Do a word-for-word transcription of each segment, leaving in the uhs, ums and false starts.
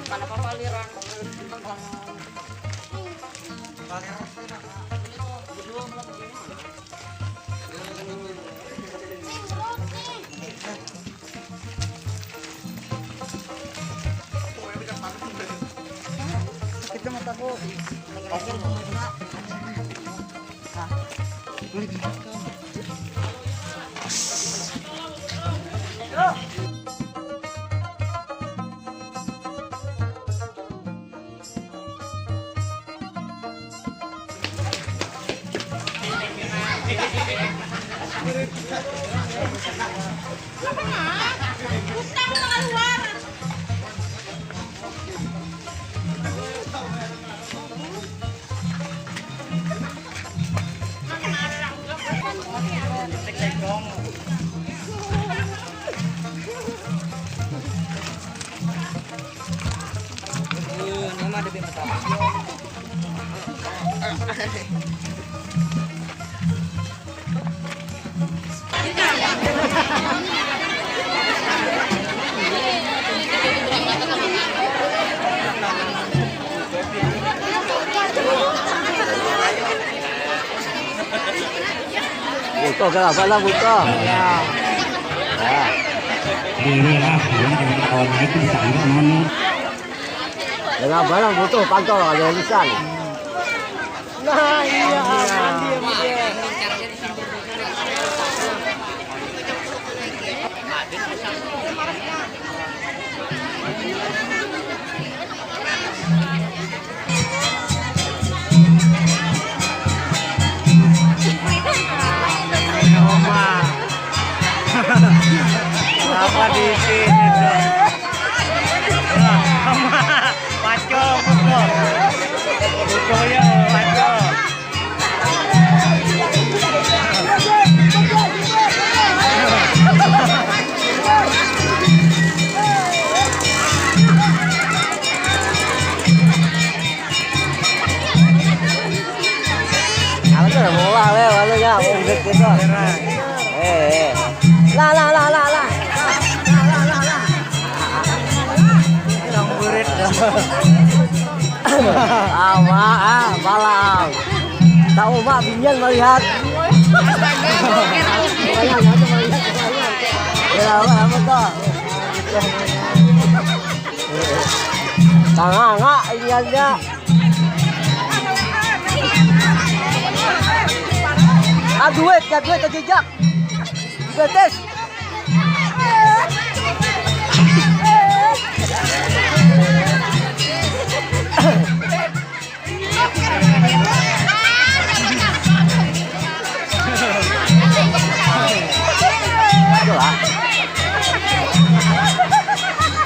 Kenapa paliran? Sakit mataku. Butuh, kenapa lah butuh? Ya. Ya. Diri lah, ini kalau kawan naik bisa angkat mana? Kenapa lah butuh pantol ada lisan? Nah, iya, aman dia, dia. Apa di sini tuh? Wah, sama. Pacul, pacul. Pacul ya, pacul. Aku tuh udah mulai, weh, malu ya, udah gitu. Eh, eh. Lah, lah, lah, lah, lah. Yang burit dah. Awa, ah, malam. Tahu mak binian melihat. Astaga, bokir. Ya, apa, apa tuh? Tanganga ini aja. Ah, duit, ya duit, ya jejak. Betis. Pacul lah.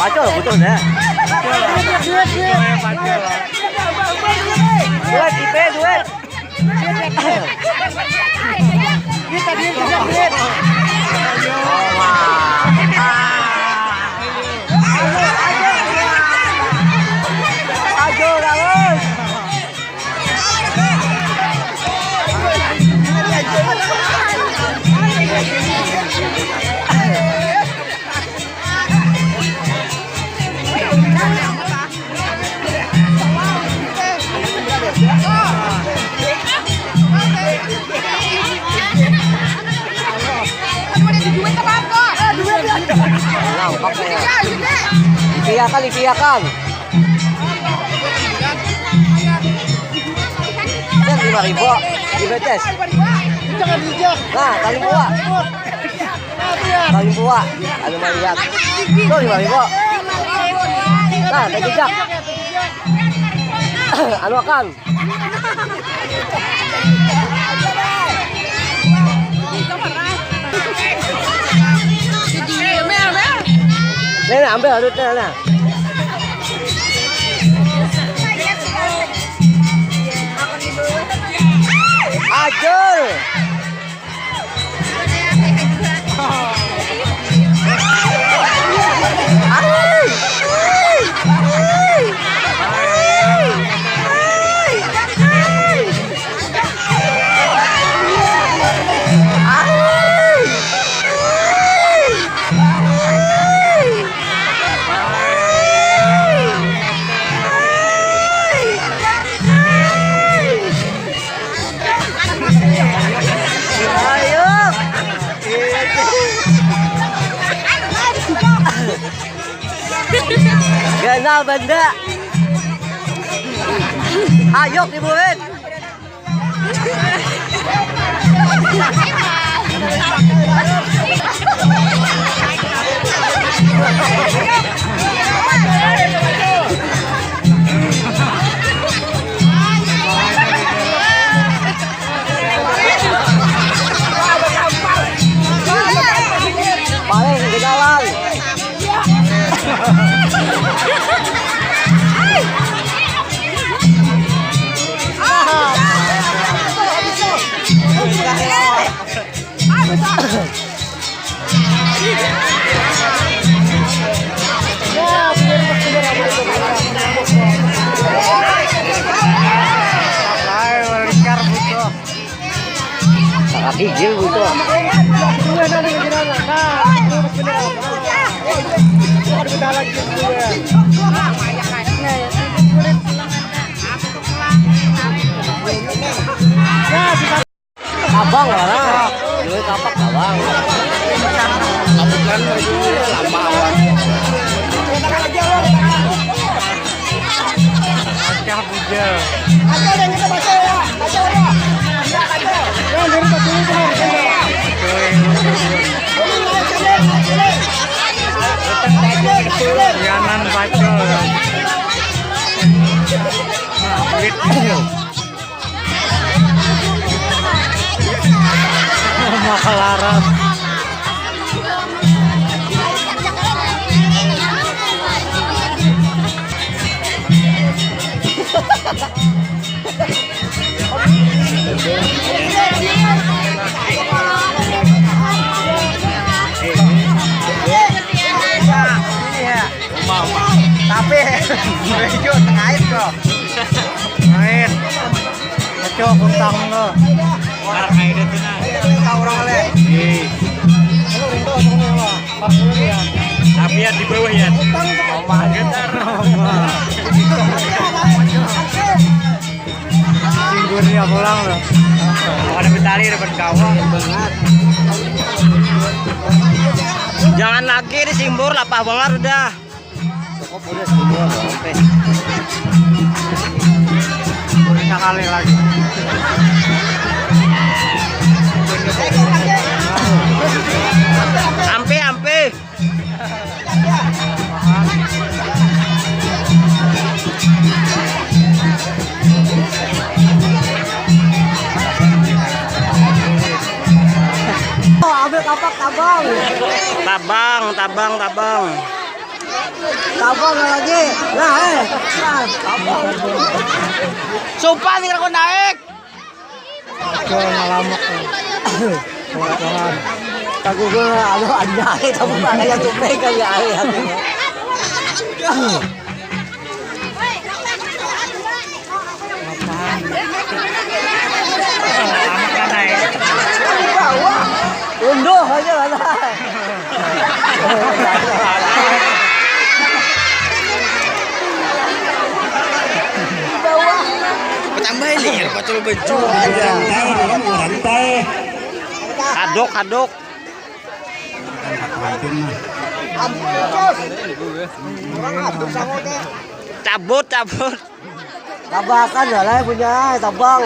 Pacul butuh dah. Pacul. Pacul. Duit, ipe, duit. Kita duit, kita duit. Ayo, Raul. Nampak ya. Ipiakan, ipiakan. Lima ribu. Di B T S. Nah, paling tua. Paling tua. Anu malihat. Tuh, lima ribu. Nah, tadi jak. Anu akan. Nih, nih, ambil adutnya, nah. Ajul. Ayo. Ganal benda. Ayo, tiburin. Paling kenalan. Ayo, lingkar butuh. Sangat igil butuh. Abang lah. Dulu kapak abang. Kabukan lagi lama awan. Pecah bujel. Ada yang kita baca ya, baca ya. Yang dari satu itu harus ada. Yanan pacul. Pelit. Mahal laras. Iya. Uma, uma. Tapi, video tengahit kok. Lain. Kacau kutang lo. Marah kayak itu nah. Kau orang le. Iya. Tapi ya di bawah ya. Oma getar. Singgurnya pulang lo. Ada betali dapat kawan. Jangan lagi disimbur, lapah banget udah. Cukup udah semua, oke. Udah sekali lagi. Ampe, ampe. Oh, ambil kapak tabang. Tabang, tabang, tabang. Tabang lagi. Nah, eh. Nah, tabang. Sumpah, nih aku naik. Ke ngalamak. Kelaparan. Kagak gua, aduh, ada aja, tapi mana yang tumpeng kali ya, air. Unduh aja lah. Tambah ini ya, pacul baju. Rantai, rantai. Kaduk, kaduk. Cabut, cabut. Tabakan ya lah punya tabang.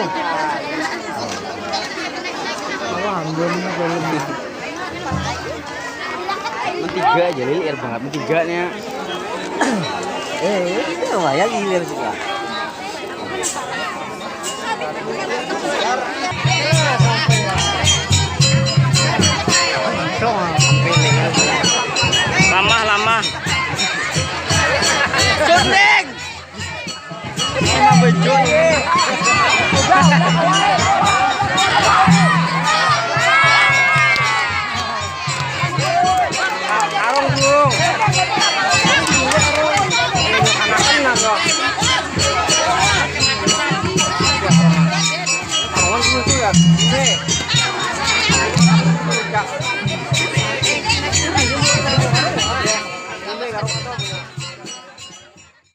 Mentiga aja, lilir banget mentiganya. Eh, ini lumayan lilir juga. Lamah, lamah. Syuting. Ini mah bejo ini.